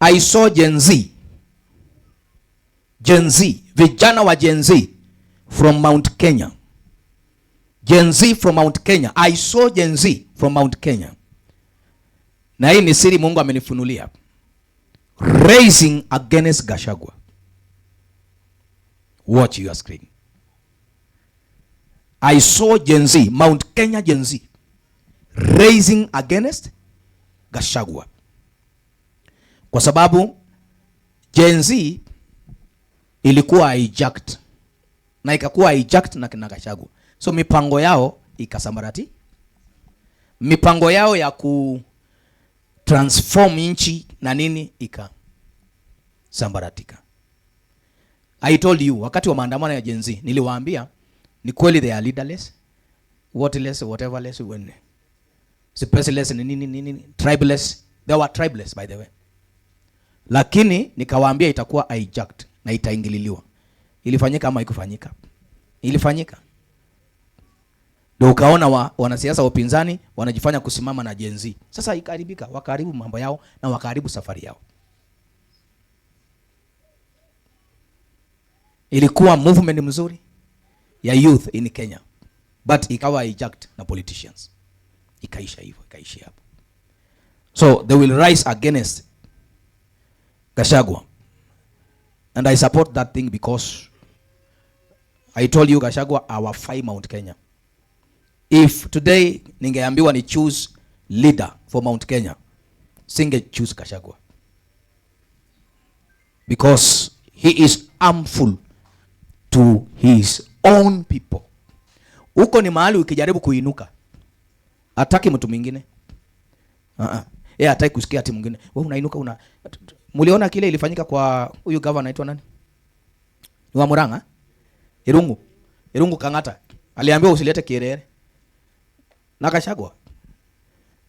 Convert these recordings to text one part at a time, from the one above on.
I saw Gen Z. Gen Z, vijana wa Gen Z from Mount Kenya. Gen Z from Mount Kenya. I saw Gen Z from Mount Kenya. Na hii ni siri Mungu amenifunulia. Raising against Gachagua. Watch your screen. I saw Gen Z, Mount Kenya Gen Z, raising against Gachagua. Kwa sababu Gen Z ilikuwa hijacked na ikakuwa hijacked na kina Gachagua. So mipango yao ikasambarati. Mipango yao ya ku transform nchi na nini ikasambaratika. I told you wakati wa maandamano ya Gen Z niliwaambia ni kweli they are leaderless, whatless, whateverless, when spaceless, nini nini nini, tribeless. They were tribeless, by the way. Lakini nikawaambia itakuwa hijacked na itaingililiwa. Ilifanyika ama haikufanyika? Ilifanyika. Ndio ukaona wanasiasa wa upinzani wanajifanya kusimama na Gen Z. Sasa ikaharibika, wakaharibu mambo yao na wakaharibu safari yao. Ilikuwa movement mzuri ya youth in Kenya, but ikawa hijacked na politicians. Ikaisha hivyo, ikaishia hapo. So they will rise against Gachagua. And I support that thing because I told you Gachagua hawafai Mount Kenya. If today ningeambiwa ni choose leader for Mount Kenya, singe choose Gachagua. Because he is harmful to his own people. Huko ni mahali ukijaribu kuinuka, hataki mtu mwingine. Yeye hataki kusikia ati mwingine. Wewe unainuka una. Muliona kile ilifanyika kwa huyu governor anaitwa nani? Ni wa Murang'a? Irungu. Irungu Kang'ata. Aliambiwa usilete kiherehere. Na Gachagua.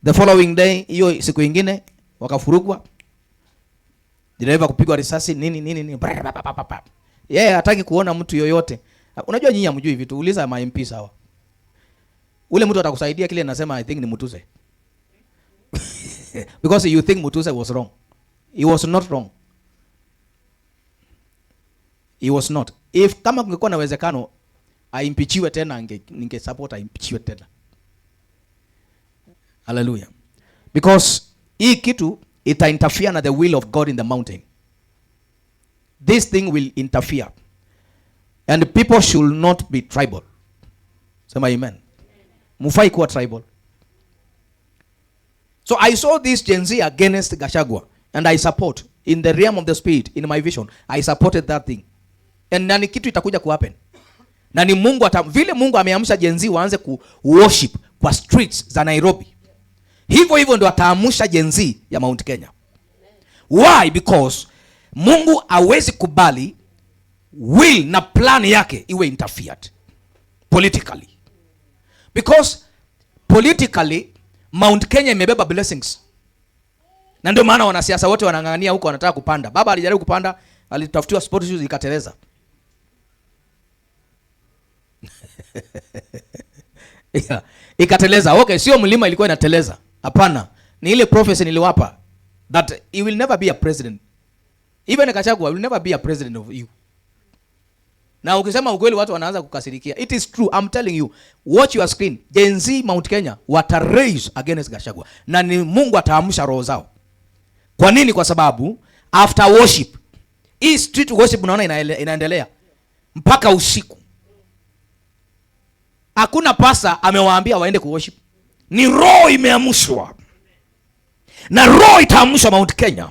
The following day, hiyo siku ingine wakafurugwa. Dereva kupigwa risasi nini nini nini. Yeye hataki kuona mtu yoyote. Unajua nyinyi hamjui vitu. Uliza ma MP sawa. Ule mtu atakusaidia kile nasema I think ni Mutuse. Because you think Mutuse was wrong. He was not wrong. He was not. If kama kungekuwa na uwezekano aimpeachiwe tena, ninge support aimpeachiwe tena. Hallelujah. Because hii kitu ita interfere na the will of God in the mountain. This thing will interfere. And people should not be tribal. Sema amen. Mufai kuwa tribal. So I saw this Gen Z against Gachagua, and I support in the realm of the spirit, in my vision, I supported that thing. And na ni kitu itakuja ku happen. Na ni Mungu ata, vile Mungu ameamsha Gen Z waanze ku worship kwa streets za Nairobi. Hivyo hivyo ndio ataamsha Gen Z ya Mount Kenya. Why? Because Mungu hawezi kubali will na plan yake iwe interfered politically. Because politically Mount Kenya imebeba blessings. Na ndio maana wanasiasa wote wanang'ang'ania huko, wanataka kupanda. Baba alijaribu kupanda, alitafutiwa sport shoes ikateleza. Yeah, ikateleza. Okay, sio mlima ilikuwa inateleza. Hapana. Ni ile prophecy niliwapa that he will never be a president. Even Gachagua will never be a president of you. Na ukisema ukweli watu wanaanza kukasirikia. It is true, I'm telling you. Watch your screen. Gen Z Mount Kenya wata raise against Gachagua. Na ni Mungu ataamsha roho zao. Kwa nini? Kwa sababu after worship, hii street worship unaona inaendelea mpaka usiku. Hakuna pasa amewaambia waende ku worship. Ni roho imeamshwa. Na roho itaamshwa Mount Kenya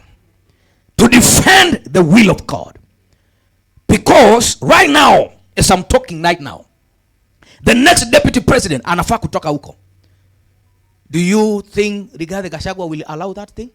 to defend the will of God. Because right now, as I'm talking right now, the next deputy president anafaa kutoka huko. Do you think Rigathi Gachagua will allow that thing?